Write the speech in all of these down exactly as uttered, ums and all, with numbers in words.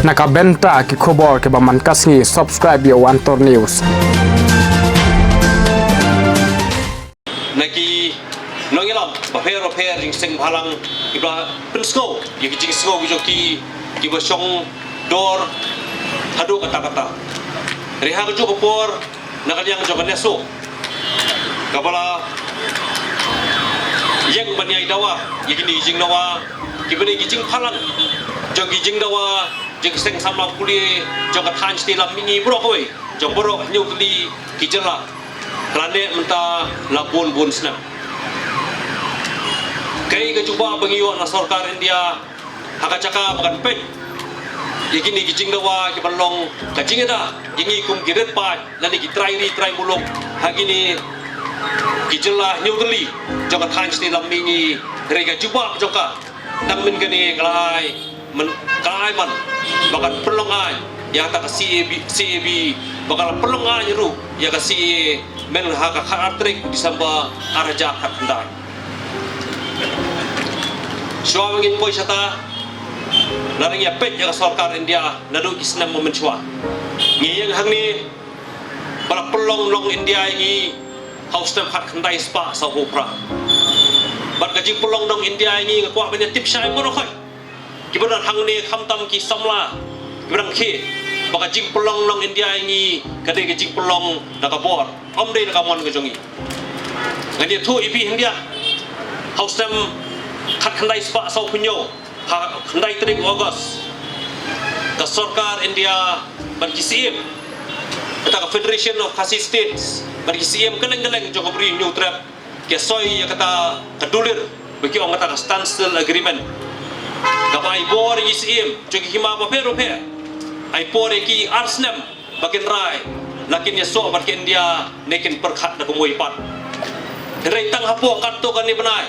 Na ka bynta ki khubor kiba man ka sngi, subscribe ïa u Antor News. Na ki nongïalam bapher bapher, jingseng bhalang, kiba pynsngew ïa ki jingsngew ki jong ki, kiba shong dor haduh katta katta. Hynrei ha kajuh ka por, na ka liang jong ka NESO, kaba la ïeng ban ïai dawa ïa kine ki jingdawa, kiba dei ki jingphalang jong ki jingdawa, jong ki seng samla pule, jong ka thaiñ shatei lam mihngi baroh kawei, jong baroh hynñiew tylli ki jylla, la neh mynta la bun bun snem. Kaei ka jubab ba ngi ïoh na sorkar India, ha ka jaka ba kan peit ïa kine ki jingdawa kiban long ka jingïada ïa ngi kum ki riewpaid lane ki trai ri trai muluk ha kine ki jylla hynñiew tylli jong ka thaiñ shatei lam mihngi, hynrei ka jubab jong ka, tang mynta kane ka la ai man, ka la ai man ba kan pynlong aiñ ïa kata ka CAB, CAB, ba ka la pynlong aiñ ruh ïa ka CAA myn ha ka khatar tarik December ar hajar khatkhyndai. Shuwa ba ngin poi shata, la nang ïa peit ïa ka sorkar India naduh ki snem ba mynshuwa. Ngi ïeng hangne ba la pynlong nong India ïa ngi ha u snem khatkhyndai spah sawphew phra. Bad ka jingpynlong nong India ïa ngi, nga kwah ban ïa tip shai baroh khoit kiba don hangne, khamtam ki samla, kiba dang khie, ba ka jingpynlong nong India ïa ngi ka dei ka jingpynlong na ka bor, ym dei na ka mon ka jong ngi. Ngan ïathuh ïa phi hyndia, ha u snem khatkhyndai spah sawphew hynñiew, ha khyndai tarik August, ka sorkar India bad ki Syiem kata ka Federation of Khasi States bad ki Syiem kylleng kylleng jong ka Bri Hynñiewtrep ki soi ïa kata ka dulir ba ki ong kata ka Standstill Agreement, kaba ai bor ïa ki Syiem jong ki hima bapher bapher, ai por ïa ki ar snem ba kin rai la kin ïasoh bad ka India ne kin pyrkhat da kumwei pat. Hynrei tang hapoh katto katne bnai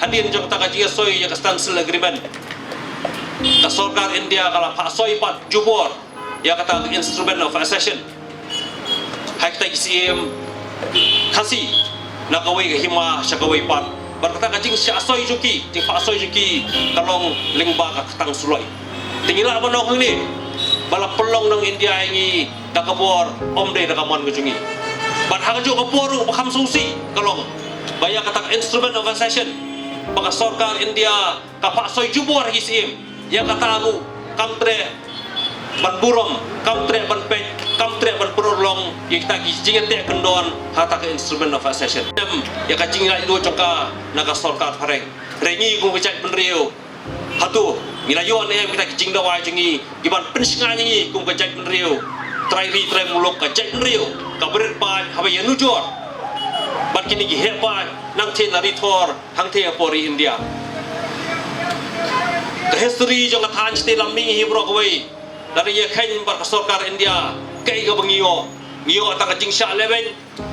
hadien jong kata ka jingïasoi ïa ka Standstill Agreement, ka sorkar India ka la phah soi pat jubor ïa kata ka Instrument of Accession ha kita ki Syiem Khasi na kawei ka hima sha kawei pat. Bad kata ka jingshah soi jong ki, jingphah soi jong ki, ka long lyngba ka ktang suloi. Te ngi lah ban ong hangne ba la pynlong nong India ïa ngi da ka bor, ym dei da ka mon ka jong ngi. Bad ha kajuh ka por ruh ba kham sngewsih ka long ba ïa kata ka Instrument of Accession ba ka sorkar India ka phah soi jubor ha ki Syiem, ïa kata ruh kam treh ban burom, kam treh ban peit, kam treh ban pynurlong ïa kita ki jingïateh kyndon ha kata ka Instrument of Accession. Em, ïa ka jinglaitluid jong ka na ka sorkar phareng. Hynrei ngi kum ka jaitbynriew, hato ngi la ïoh ne em kita ki jingdawa jong ngi kiban pynshngaiñ ïa ngi kum ka jaitbynriew, trai ri trai muluk, ka jaitbynriew kaba rit paid, haba ïanujor bad kine ki heh paid, nangta na ri Thor, hangta hapoh ri India. Ka history jong ka thaiñ shatei lam mihngi hi baroh kawei la dang ïakheiñ bad ka sorkar India kaei kaba ngi ïoh. Ngi ïoh kata ka jingshah lehbeiñ,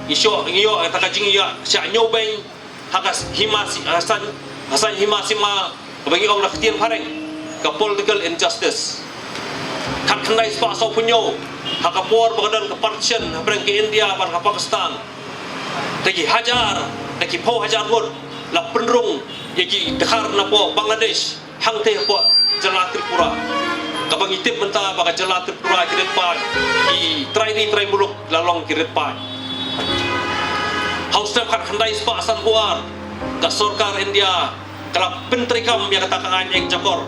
ngi ïoh, ngi ïoh kata ka jingïashah ñiewbeiñ ha ka hima si, ha san, ha san hima sima, kaba ngi ong da ka ktien phareng ka political injustice. Khatkhyndai spah sawphew hynñiew, ha ka por ba ka don ka partition hapdeng ka India bad ka Pakistan, da ki hajar, da ki phew hajar ngut la pynrung ïa ki dkhar napoh Bangladesh hangta hapoh jylla Tripura, kaba ngi tip mynta ba ka jylla Tripura ki rit paid, ki trai ri trai muluk la long ki rit paid. Ha u snem khatkhyndai spah sanphew ar, ka sorkar India ka la pyntreikam ïa kata ka aiñ Ek Jakor,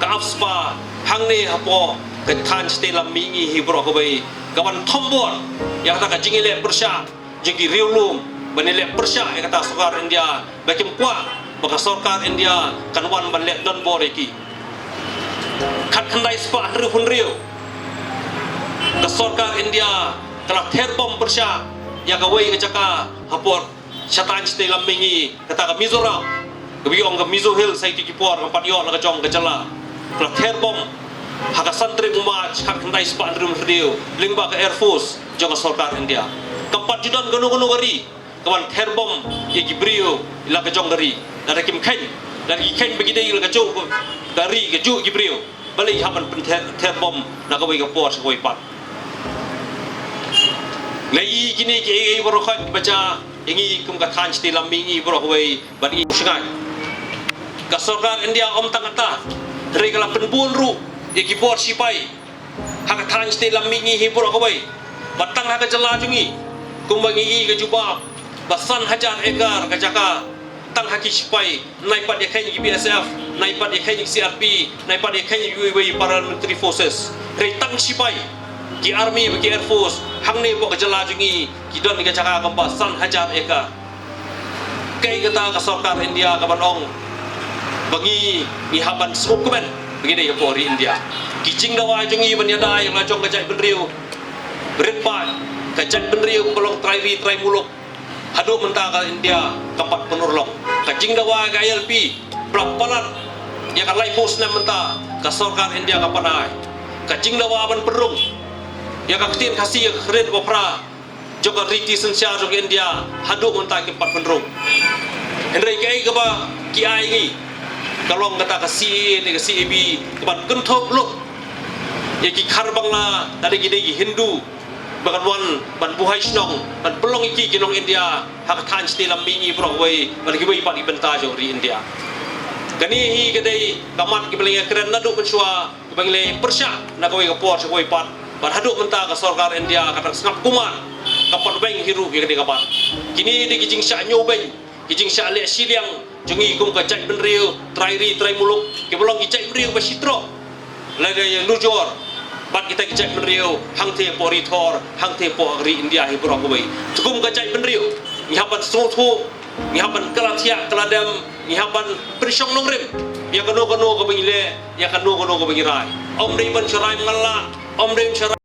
ka AFSPA, hangne hapoh ka thaiñ shatei lam mihngi hi baroh kawei, kaban thombor ïa kata ka jingïaleh pyrshah jong ki riewlum ban ïaleh pyrshah ïa kata ka sorkar India, ba kim kwah ba ka sorkar India kan wan ban leh donbor ïa ki. Khatkhyndai spah hynriewphew hynriew, ka sorkar India ka la ther bom pyrshah ïa kawei ka jaka hapoh shataiñ shatei lam mihngi, kata ka Mizoram, kaba ngi ong ka Mizo Hills ha kito ki por, kam pat ïoh la ka jong ka jylla. Ka la ther bom ha ka san tarik u March khatkhyndai spah hynriewphew hynriew lyngba ka Air Force jong ka sorkar India. Kam pat ju don kano kano ka ri kaban ther bom ïa ki briew la ka jong ka ri. Lada kim kheiñ, lada ki kheiñ ba ki dei la ka jong ka ri, ka jong ki briew, balei ki hap ban pynther, ther bom na kawei ka por sha kawei pat. Ngi ïohi kine kiei kiei baroh khoit kiba jia ïa ngi kum ka thaiñ shatei lam mihngi baroh kawei, bad ngi sngewsih. Ka sorkar India ym tang kata, hynrei ka la pynbun ruh ïa ki bor shipai ha ka thaiñ shatei lam mihngi hi baroh kawei. Bad tang ha ka jylla jong ngi, kumba ngi i ka jubab, ba san hajar ekar ka jaka tang ha ki shipai, nai pat ïa kheiñ ki B S F, nai pat ïa kheiñ ki C R P, nai pat ïa kheiñ ki wei wei paramilitary forces. Hynrei tang shipai, ki army bad ki air force, hangne hapoh ka jylla jong ngi, ki don ka jaka kumba san hajar ekar. Kaei kata ka sorkar India kaban ong ba ngi, ngi hap ban sngewkmen ba ngi dei ka pdeng ri India? Ki jingdawa jong ngi ban ïada ïa la jong ka jaitbynriew, rit ba ka jaitbynriew kaba long trai ri trai muluk, haduh mynta ka India kam pat pynurlong. Ka jingdawa ka I L P, ba la palat ïa ka laiphew snem mynta, ka sorkar India kam pat ai. Ka jingdawa ban pynrung ïa ka ktien Khasi, ïa ka kren ba phra jong ka riti synshar jong ka India, haduh mynta kim pat pynrung. Hynrei kaei kaba ki ai ngi, ka long kata ka C A A ne ka C A B, kaban kynthup lut ïa ki Khar Bangla, lada ki dei ki Hindu, ba kan wan ban buhai shnong, ban pynlong ïa ki ki nong India ha ka thaiñ shatei lam mihngi baroh kawei, bad kiwei pat ki bynta jong ri India. Kane hi ka dei ka mat kaba la ngi kren naduh mynshuwa, kaba ngi la pyrshah na kawei ka por sha kawei pat. Bad haduh mynta ka sorkar India ka dang sngap kumar, kam pat weng hi ruh ïa kane ka mat. Kine dei ki jingshah ñiewbeiñ, ki jingshah leh shiliang jong ngi kum ka jaitbynriew trai ri trai muluk, kiba long ki jaitbynriew ba shitroh. Lada ïa nujor bad kita ki jaitbynriew hangtei hapoh ri Thor, hangtei hapoh ri India hi baroh kawei, te kum ka jaitbynriew ngi hap ban sngewthuh, ngi hap ban kylla thiah kylla dem, ngi hap ban pynshong nongrim ïa kano kano kaba ngi leh, ïa kano kano kaba ngi rai. Ym dei ban sharai mala, ym dei ban sharai